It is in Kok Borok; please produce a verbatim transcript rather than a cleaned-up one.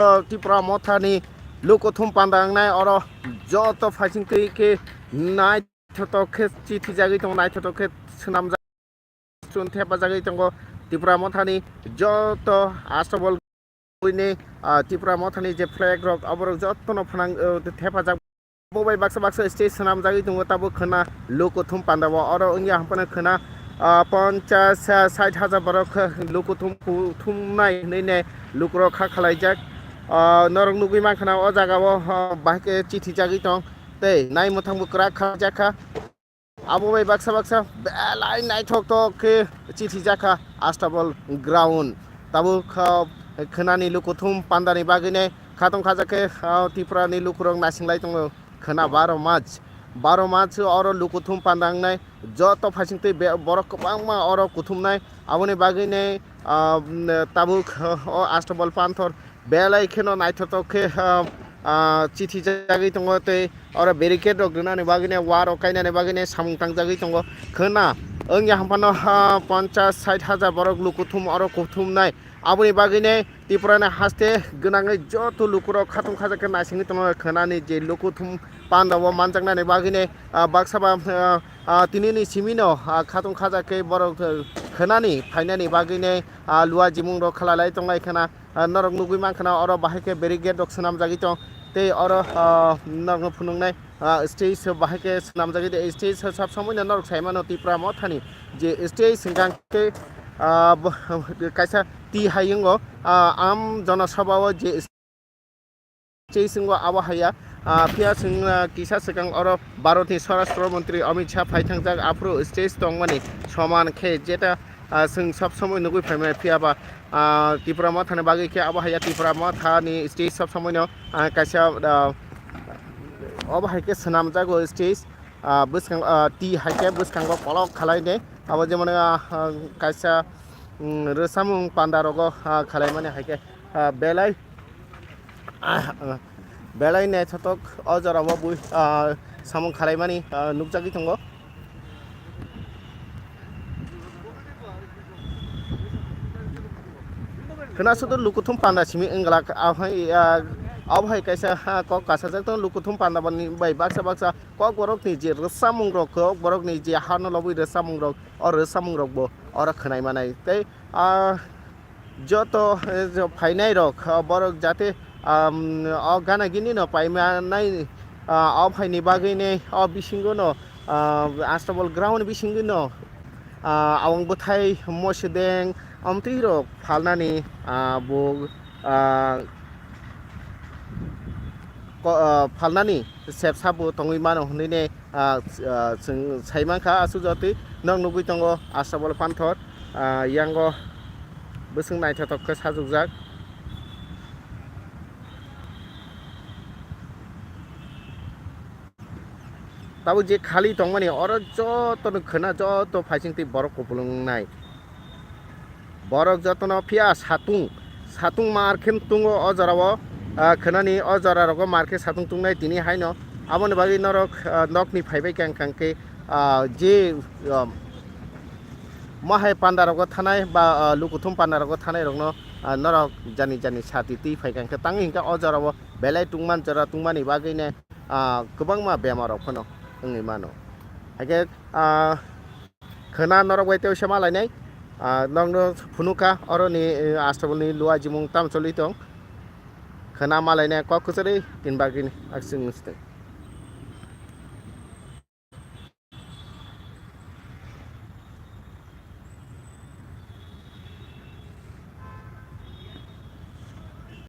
o Tipra Mothani lukuthum panda wngnai, oro joto phaising twi khe naithotok khe chithijagwi tongo, naithotok khe swnamjak. Chun thepajagwi tongo Tipra Mothani joto Astabol buini, ah, Tipra Mothani je flag rok, aborok jotono phanang, ah, thepajak. Bo bai baksa baksa stage swnamjagwi tongo, tabuk khwna lukuthum panda o. Oro wngya hwnphano khwna, ah, ponchas, ah, sait hajar borok lukuthum kuthumnai hwnwi ne lukurok kha khwlaijak. Ah, norok nugwi mankha na o jaga o, ah, bahai khe chithijagwi tong tei nai mwthangbo kwrak kha jakha. Abo bai baksa baksa belai naithok tok khe chithijak kha Astabol ground. Tabuk kha khwnani lukuthum pandani bagwino khatong khajak khe, ah, Tripurani lukurok naising lai tongo khwna baro March. Baro March oro lukuthum panda wngnai, joto phaising twi be-, borok kwbangma oro kuthumnai. Aboni bagwino, ah, tabuk, ah, o Astabol panthor belai kheno naithotok khe, ah, ah, chithijagwi tongo tei oro barricade rok rwnani bagwino, wall rok kainani bagwino samung tangjagwi tongo. Khwna wngya hwnphano, ah, ponchas sait hajar borok lukuthum oro kuthumnai. Aboni bagwino Tripurani haste gwnangwi joto lukurok khatong khajak khe naisingwi tongo khwnani je lukuthum panda o manjaknani bagwino, ah, baksa ba, ah, ah, tinini simino, ah, khatong khajak khe borok, ah, khwnani phainani bagwino, ah, lua jimung rok khalalai tonglai khwna. Ah, norok nugwi mankha na oro bahai khe barricade rok swnamjagwi tong tei oro, ah, norokno phunuknai, ah, stage bahai khe swnamjagwi de stage sab somoi no norok sai mano Tipra Mothani je stage hwnkha khe, ah, bo-, kaisa twi hayungo, ah, am jona sabha o je stage wngkha abo haiya, ah, phiya chwng, ah, kisa swkang oro Bharatni Swarashtra Montri Amit Shah phai thangjak aphuru stage tongmani soman khe jeta, ah, chwng sab somoi nugwi phaimani phiya ba, ah, Tipra Mothani bagwi khe abo haiya Tipra Mothani stage sab somoi no, ah, kaisa, ah, obo hai khe swnamjago stage, ah, bwskang, ah, twi hai khe bwskango kolok khalai de abo jemon, ah, ah, kaisa, mm, rwchapmung panda rogo, ah, khalai mani hai khe, ah, belai Ah, belai naithotok o jora o bui, ah, samung khalaimani, ah, nukjagwi tongo. Khwna sudu lukuthum panda simi wnglak, ah, hai, ah, abo hai kaisa, ah, kok kasajak tongo lukuthum panda boni bai baksa baksa kok borokni je rwchapmung rok, kok borokni je hano lobwi rwchapmung rok, o rwchapmung rok bo oro khwnai manai. Tei, ah, joto, eh, jo phainai rok, ah, borok jate, am, o gana gini no paimanai, ah, o phaini bagwi ne o bisingo no, ah, Astabol ground bisingo no, ah, awang bwthai mosideng amtwi rok phalnani, ah, bo, ah, ko-, ah, phalnani sepsa bo tongwi mano hwnwi ne, ah, ah, chwng sai mankha aswk jotwi nok nugwi tongo Astabol panthor, ah, yango bwswk naithotok khe sajukjak. Tabuk je khali tongmani oro jotono khwna joto phaising twi borok kupulung wngnai. Borok jotono phiya satung, satung mar khe tongo o jora o, ah, khwnani o jora rogo mar khe satung tongnai tini haino. Aboni bagwi norok, ah, nokni phaibai kha wngkha khe, ah, je, ah, mahai panda rogo thanai ba, ah, lukuthum panda rogo thanai rokno, ah, norok jani jani sati twi phai kha khe tang hingkha o jora o belai tungman jora tungmani bagwi ne, ah, kwbangma bemar rok phano wngwi mano. Haikhe, ah, khwna norok bai tei se malainai, ah, nokno phunukha oroni, eh, Astabolni lua jimung tam choli tong. Khwna malainai kok kwchwrwi tin bagwini akswng swtwi.